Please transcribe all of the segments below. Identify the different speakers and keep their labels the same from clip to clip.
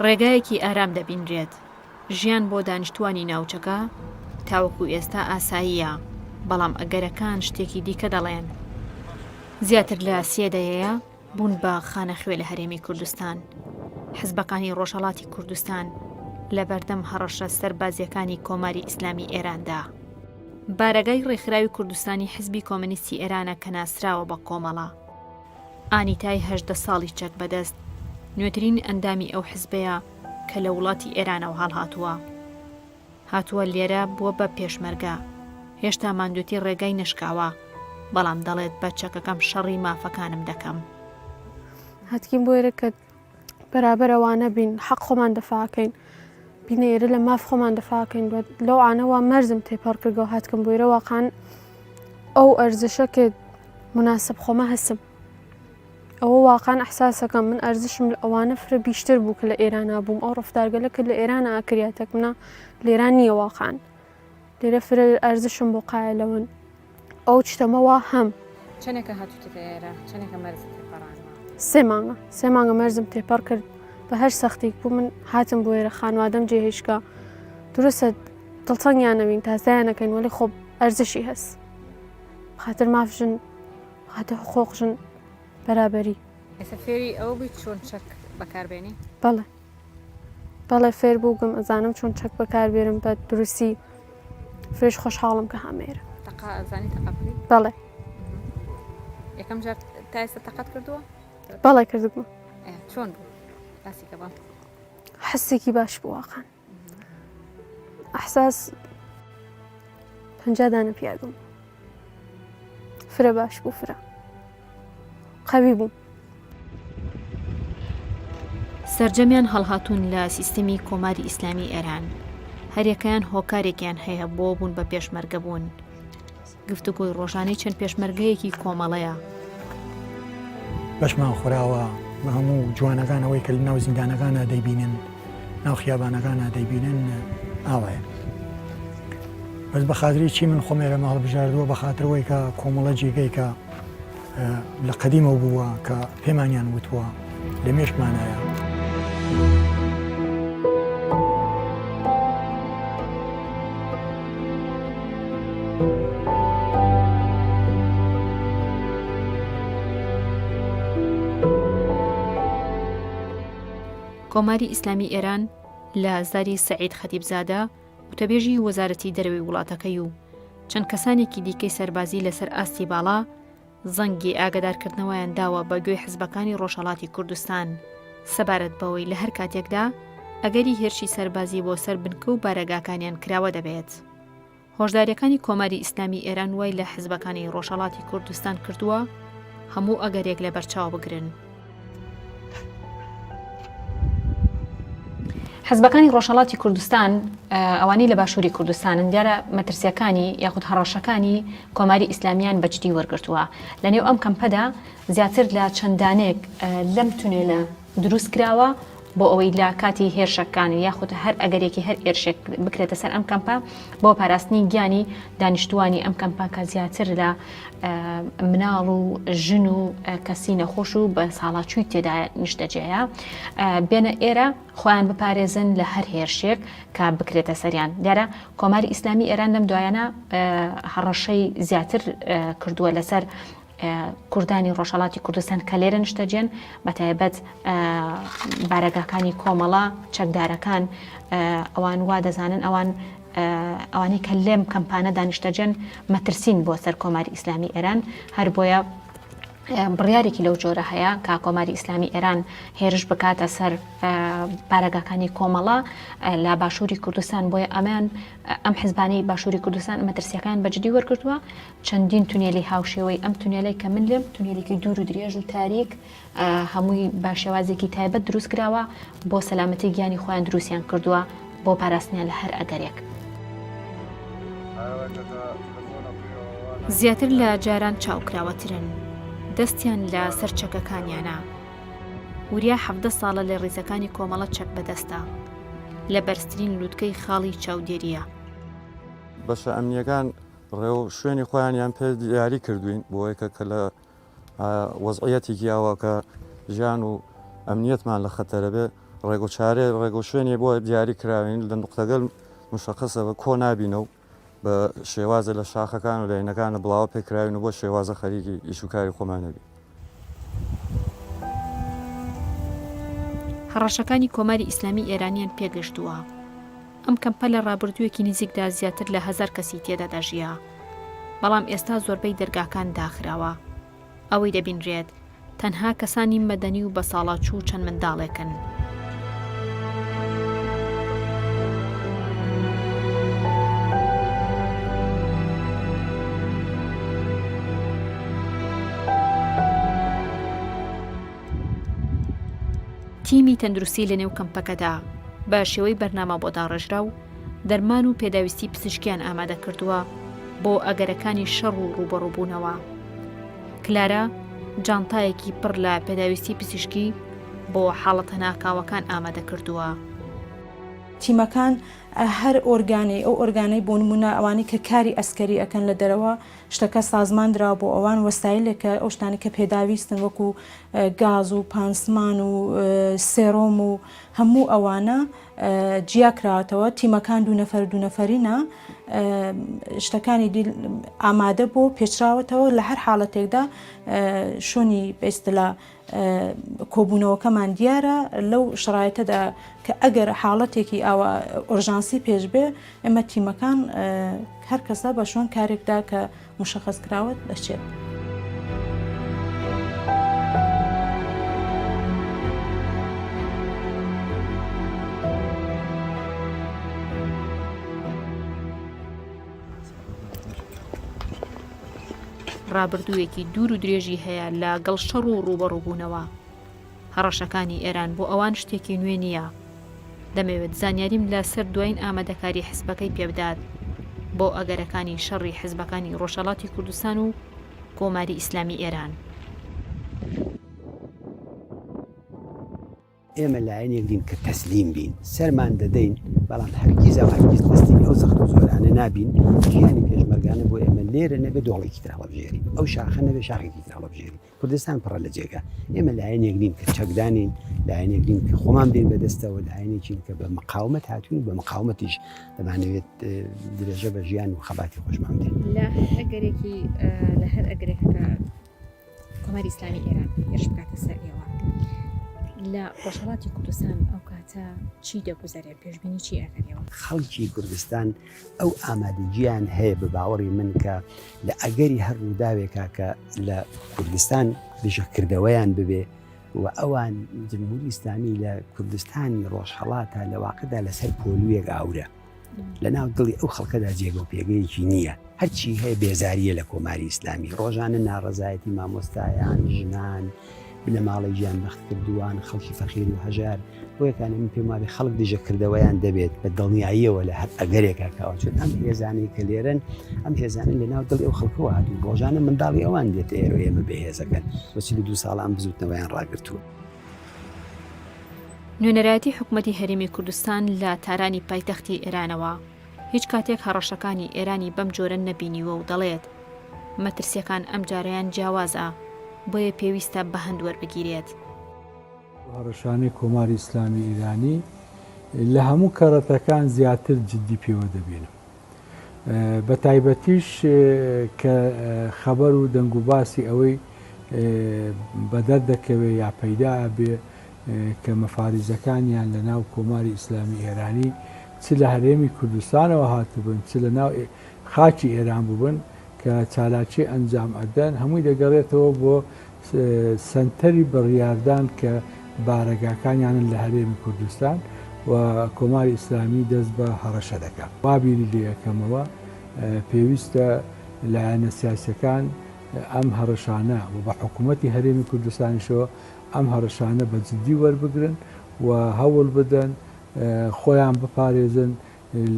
Speaker 1: ڕێگایەکی ئارام دەبینرێت، ژیان بۆ دانیشتووانی ناوچەکە تاوەکو ئێستا ئاساییە، بەڵام ئەگەرەکان شتێکی دیکە دەڵێن. زیاتر لە سێ دەیەیە بوون بە خانەخوێ لە هەرێمی کوردستان. حزبەکانی ڕۆژهەڵاتی کوردستان لە بەردەم هەڕەشە سەربازییەکانی کۆماری ئیسلامی ئێراندا. بارەگای ڕێکخراوی کوردستانی حزبی کۆمەنیستی ئێرانە کە ناسراوە بە کۆمەڵە. ئانیتای 18 ساڵی چەک بەدەست نوێترین ئەندامی ئەو حزبەیە کە لە وڵاتی ئێرانەوە هەڵهاتووە. هاتووە لێرە بووە بە پێشمەرگە. هێشتا ماندوێتی ڕێگای نەشکاوە، بەڵام دەڵێت بە چەکەکەم شەڕی مافەکانم دەکەم.
Speaker 2: هاتکین بۆ ئێرە کە بەرابەر ئەوانە بین حەق خۆمان دەفاکەین بینە ئێرە لە ماف خۆمان دەفاکەین لەو ئانەوە مەرزم تێپەڕ کردگەوە هاتکم بۆ ئێرە واقعا ئەو ئەرزشە کە مناسب خۆمە هەسم ئەوە واقعا ئەحساسەکەم من ئەرزشم لە ئەوانە فرە بیشتر بوو کە لە ئێرانا بووم ئەو ڕفتارگەلە کە لە ئێران ئاکریا تەک منە لێران نییە واقعا لێرە فرە ئەرزشم بۆ قایلەوەن ئەو چتەمە وا هەم.
Speaker 3: چەنێکە هاتووتەتە ئێرە؟ چەنێکە مەرزت تێپەڕاندوە؟
Speaker 2: سێ مانگە سێ مانگە مەرزم تێپەڕ کرد بە هەر سەختیک بوو من هاتم بۆ ئێرە خانوادەم جێهێشکە دروستە دڵتەنگیان نەوین تازایان نەکەین وەلی خۆ ئەرزشی هەس خاتر ماف ژن خاتر حقوق ژن بەرابەری.
Speaker 3: ئێستا فێری ئەوە بوویت چۆن چەک بەکاربێنی؟
Speaker 2: بەڵێ بەڵێ فێر بووگم ئەزانم چۆن چەک بەکاربێنم بە دروستی فرێش خۆشحاڵم کە هامە ئێرە.
Speaker 3: تەقە ئەزانی تەقە بکەیت؟
Speaker 2: بەڵێ.
Speaker 3: یەکەم جار تا ئێستا تەقەت کردووە؟
Speaker 2: بەڵێ کردبووم.
Speaker 3: چۆن بوو؟ باسی کە بۆم.
Speaker 2: حسێکی باش بوو واقعا. ئەحساس 50 دانە پیاگم فرە باش بوو فرە قەوی بووم.
Speaker 1: سەرجەمیان هەڵهاتوون لە سیستەمی کۆماری ئیسلامی ئێران، هەریەکەیان هۆکارێکیان هەیە بۆ بوون بە پێشمەرگە بوون. گفتوگۆی ڕۆژانەی چەند پێشمەرگەیەکی کۆمەڵەیە.
Speaker 4: بەشمان خوراوە بە هەموو جوانەکان ئەوەی کە لە ناو زیندانەکانە دەیبینن ناو خیابانەکانە دەیبینن ئاوایە بەس بە خاتری چی من خۆم ئێرەمە هەڵبژاردووە بە خاترەوەی کە کۆمەڵە جێگەی کە لە قەدیمەوە بووە کە پێمانیان وتووە لە مێشکمانایە.
Speaker 1: کۆماری ئیسلامی ئێران لە زاری سەعید خەتیبزادە وتەبێژی وەزارەتی دەرەوەی وڵاتەکەی و چەند کەسانێکی دیکەی سەربازی لەسەر ئاستی باڵا زەنگی ئاگادارکردنەوەیان داوە بە گوێی حزبەکانی ڕۆژهەڵاتی کوردستان سەبارەت بەوەی لە هەر کاتێکدا ئەگەری هێرشی سەربازی بۆ سەر بنکە و بارەگاکانیان کراوە دەبێت. هۆشداریەکانی کۆماری ئیسلامی ئێران وای لە حزبەکانی ڕۆژهەڵاتی کوردستان کردووە هەموو ئەگەرێک لەبەرچاو بگرن. حزبەکانی ڕۆژهەڵاتی کوردستان ئەوانەی لە باشووری کوردستانن دیارە مەترسیەکانی یاخود هەڕەشەکانی کۆماری ئیسلامیان بەجدی وەرگرتووە لە نێو ئەم کەمپەدا زیاتر لە چەندانێک لەم تونێلە دروست کراوە بۆ ئەوەی لە کاتی هێرشەکان یاخود هەر ئەگەرێکی هەر ئێرشێک بکرێتە سەر ئەم کەمپە بۆ پاراستنی گیانی دانیشتوانی ئەم کەمپە کە زیاتر لە مناڵ و ژن و کەسی نەخۆش و بە ساڵاچووی تێدا نیشتەجێیە بێنە ئێرە خۆیان بپارێزن لە هەر هێرشێک کە بکرێتە سەریان دیارە کۆماری ئیسلامی ئێران لەم دوایانە هەڕەشەی زیاتر کردووە لەسەر کوردانی ڕۆژهەڵاتی کوردستان کە لێرە نیشتەجێن بەتایبەت بارەگاکانی کۆمەڵە چەکدارەکان ئەوان وا دەزانن ئەوان ئەوانەی کە لێم کەمپانە دانیشتەجێن مەترسین بۆ سەر کۆماری ئیسلامی ئێران هەر بۆیە بڕیارێکی لەو جۆرە هەیە کە کۆماری ئیسلامی ئێران هێرش بکاتە سەر بارەگاکانی کۆمەڵە لە باشووری کوردستان بۆیە ئەمان ئەم حزبانەی باشووری کوردستان مەترسیەکان بەجددی وەرگرتووە چەندین تونێلی هاوشێوەی ئەم تونێلەی کە من لێم، تونێلێکی دوور و درێژ و تاریک، هەمووی بە شێوازێکی تایبەت دروست کراوە، بۆ سەلامەتی گیانی خۆیان دروستیان کردووە بۆ پاراستنیان لە هەر ئەگەرێک. زیاتر لە جاران چاوکراوەترن، دەستیان لە سەر چەکەکانیانە. وریا 17 ساڵە لە ڕیزەکانی کۆمەڵە چەک بەدەستە. لە بەرزترین لوتکەی خاڵی چاودێرییە.
Speaker 5: بەشە ئەمنییەکان ڕێ و شوێنی خۆیانیان پێ دیاری کردوین بۆی کە کە لە وەزعیەتێکی ئاوا کە ژیان و ئەمنیەتمان لە خەتەرە بێ. ڕێگۆچارێ ڕێگۆشوێنێ بۆ دیاری کراوین لە نوقتەگەل مشەخەسە بە کۆ نابینەوە بە شێوازە لە شاخەکان و لایەنەکانە بڵاوە پێکراوین و بۆ شێوازە خەریکی ئیش و کاری خۆمان نەبین.
Speaker 1: هەڕەشەکانی کۆماری ئیسلامی ئێرانیان پێگەشتووە. ئەم کەمپە لە ڕابردوویەکی نزیکدا زیاتر لە هەزار کەسی تێدا دەژیا، بەڵام ئێستا زۆربەی دەرگاکان داخراوە. ئەوەی دەبینرێت تەنها کەسانی مەدەنی و بەساڵاچوو و چەند منداڵێکن. تیمی تەندروستی لەنێو کەمپەکەدا بە شێوەی بەرنامە بۆ داڕێژراو دەرمان و پێداویستی پزیشکیان ئامادە کردووە بۆ ئەگەرەکانی شەڕ و ڕووبەڕووبوونەوە. کلارا جانتایەکی پڕ لە پێداویستی پزیشکی بۆ حاڵەتە ناکاوەکان ئامادە کردووە.
Speaker 6: تیمەکان هەر ئۆرگانەی ئەو ئۆرگانەی بۆ نموونە ئەوانەی کە کاری ئەسکەری ئەکەن لە دەرەوە شتەکە سازمان دراوە بۆ ئەوان وەسایلێک کە ئەو شتانەی کە پێداویستن وەکو گاز و پانسمان و سێرۆم و هەموو ئەوانە جیا کراوەتەوە تیمەکان دوو نەفەر دوو نەفەرینە شتەکانی دیل ئامادە بۆ پێچراوەتەوە لە هەر حاڵەتێکدا شوێنی بەئیستلا کۆبوونەوەکەمان دیارە لەو شرایەتەدا کە ئەگەر حاڵەتێکی ئاوا ئۆرژانسی پێش بێ ئێمە تیمەکان هەر کەسە بە شوێن کارێکدا کە مشەخەس کراوە دەچێت.
Speaker 1: ڕابردوویەکی دوور و درێژی هەیە لە گەڵ شەڕ و ڕووبەڕووبوونەوە. هەڕەشەکانی ئێران بۆ ئەوان شتێکی نوێ نییە. دەمەوێت زانیاریم لە سەر دوایین ئامادەکاری حزبەکەی پێبدات بۆ ئەگەرەکانی شەڕی حزبەکانی ڕۆژهەڵاتی کوردستان و کۆماری ئیسلامی ئێران.
Speaker 7: ئێمە لایەنێک نین کە تەسلیم بین، سەرمان دەدەین، بەڵام هەرگیزاو هەرگیز تەسلیمی ئەو زەخت و زۆرانە نابین، ژیانی پێشمەرگانە بۆ ئێمە لێرە نەبێ دۆڵێکی تر هەڵەبژێرین، ئەو شاخە نەبێ شاخێکی تر هەڵەبژێرین، کوردستان پڕە لە جێگا، ئێمە لایەنێک نین کە چەکدانین، لایەنێک نین کە خۆمان بدەین بە دەستەوە، لایەنێکین کە بە مقاومەت هاتوین و بە مقاومەتیش دەمانەوێت درێژە بە ژیان و خەباتی خۆشمان بدەین.
Speaker 3: لە هەر ئەگەرێکی لە هەر ئەگەرێک کە کۆماری ئیسلامی ئێران هێرش بکاتە سەر ئێوە لە ڕۆژهەڵاتی کوردستان ئەو کاتە چی دەگوزەرێ پێشبینی چی ئەکەن ئێوە؟
Speaker 7: خەڵکی کوردستان ئەو ئامادەگییان هەیە بە باوەڕی من کە لە ئەگەری هەر ڕووداوێکا کە لە کوردستان دژەکردەوەیان ببێ و ئەوان جمهوری ئیسلامی لە کوردستانی ڕۆژهەڵاتە لە واقعدا لەسەر پۆلویەک ئاورە. لە ناو دڵی ئەو خەڵکەدا جێگە و پێگەیەکی نییە. هەرچی هەیە بێزارییە لە کۆماری ئیسلامی. ڕۆژانە ناڕەزایەتی مامۆستایان، ژنان، بنەماڵەی گیانبەختکردووان، خەڵکی فەقیر و هەژار. بۆیەکانە من پێم وابێ خەڵک دژەکردەوەیان دەبێت بە دڵنیاییەوە لە هەر ئەگەرێکا کە ئەوە چون ئەم هێزانەی کە لێرەن ئەم هێزانە لە ناو دڵی ئەو خەڵکەوە هاتوون ڕۆژانە منداڵی ئەوان دێتە ئێرە و ئێمە بێهێزەکەن و 42 ساڵە ئەم بزووتنەوەیان ڕاگرتووە.
Speaker 1: نوێنەرایەتی حکومەتی هەرێمی کوردستان لە تارانی پایتەختی ئێرانەوە هیچ کاتێک هەڕەشەکانی ئێرانی بەم جۆرە نەبینیوە و دەڵێت، مەترسییەکان ئەمجارەیان جیاوازە، بۆیە پێویستە بە هەند وەربگیرێت.
Speaker 8: ئەو هەڕەشانەی کۆماری ئیسلامی ئیرانی لە هەموو کەڕەتەکان زیاتر جدی پێوە دەبینم. بە تایبەتیش کە خەبەر و دەنگوباسی ئەوەی بەدەر دەکەوێ یا پەیدا ئەبێ کە مەفاریزەکانیان لە ناو کۆماری ئیسلامی ئێرانی چ لە هەرێمی کوردستانەوە هاتبن چ لە ناو خاکی ئێران بووبن کە چالاکی ئەنجام ئەدەن هەمووی دەگەڕێتەوە بۆ سەنتەری بڕیاردان کە بارەگاکانیانن لە هەرێمی کوردستان و کۆماری ئیسلامی دەست بە هەڕەشە دەکا. وا بیری لێ ئەکەمەوە پێویستە لایەنە سیاسیەکان ئەم هەڕەشانە و بە حکوومەتی هەرێمی کوردستانیشەوە ئەم هەڕەشانە بە جدی وەربگرن و هەوڵ بدەن خۆیان بپارێزن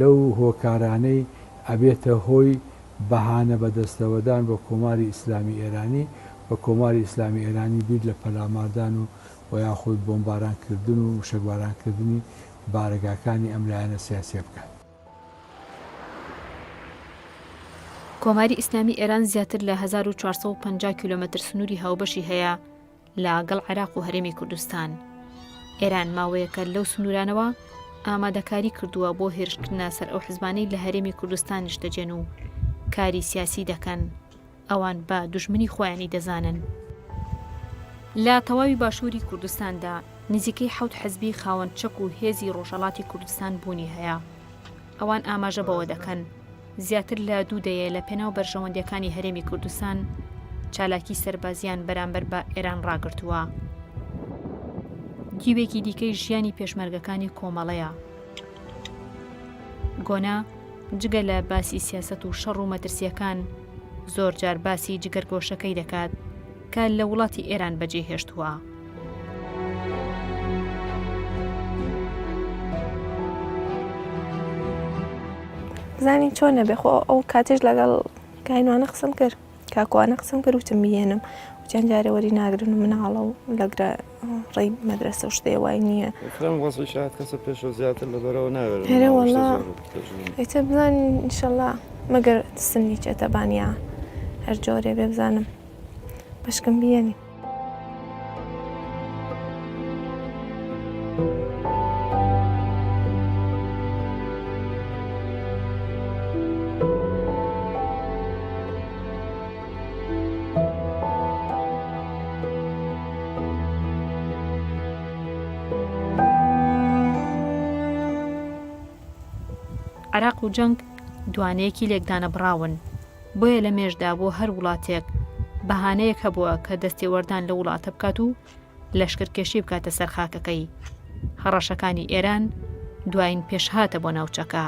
Speaker 8: لەو هۆکارانەی ئەبێتە هۆی بەهانە بەدەستەوەدان بە کۆماری ئیسلامی ئێرانی و کۆماری ئیسلامی ئێرانی بیر لە پەلاماردان و و یاخود بۆمباران کردن و موشەکباران کردنی بارەگاکانی ئەم لایەنە سیاسیە بکات.
Speaker 1: کۆماری ئیسلامی ئێران زیاتر لە 1450 کیلۆمەتر سنووری هاوبەشی هەیە لە گەڵ عێراق و هەرێمی کوردستان. ئێران ماوەیەکە لەو سنوورانەوە ئامادەکاری کردووە بۆ هێرشکردنە سەر ئەو حزبانەی لە هەرێمی کوردستان نیشتەجێن و کاری سیاسی دەکەن، ئەوان بە دوژمنی خۆیانی دەزانن. لە تەواوی باشووری کوردستاندا نزیکەی حەوت حزبی خاوەن چەک و هێزی ڕۆژهەڵاتی کوردستان بوونی هەیە. ئەوان ئاماژە بەوە دەکەن، زیاتر لە دوو دەیە لە پێناو بەرژەوەندییەکانی هەرێمی کوردستان چالاکی سەربازییان بەرامبەر بە ئێران ڕاگرتووە. دیوێکی دیکەی ژیانی پێشمەرگەکانی کۆمەڵەیە. گۆنا جگە لە باسی سیاسەت و شەڕ و مەترسییەکان، زۆر جار باسی جگەرگۆشەکەی دەکات کە لە وڵاتی ئێران بەجێی هێشتووە.
Speaker 9: بزانین چۆن نەبێ خۆ ئەو کاتێش لەگەڵ کاینوانە قسەم کرد کاکوانە قسەم کرد وتم بیێنم وتیان جارێ وەری ناگرن و مناڵە و لەگرە ڕێی مەدرەسە و شتێ وای نییە
Speaker 5: فرەم وەزعی شاد کەسە پێشەوە زیاتر لەبەرەوە ناوێرن
Speaker 9: هەرێ وەڵا ئیتر بزانین ئینشەڵا مەگەر سنی چێتە بانیا هەر جۆرێ بێ بزانم بەشکم بیێنی.
Speaker 1: عێراق و جەنگ دوانەیەکی لێکدانەبڕاون، بۆیە لە مێژدا بۆ هەر وڵاتێک بەهانەیەک هەبووە کە دەستێوەردان لەو وڵاتە بکات و لەشکرکێشی بکاتە سەر خاکەکەی. هەڕەشەکانی ئێران دوایین پێشهاتە بۆ ناوچەکە.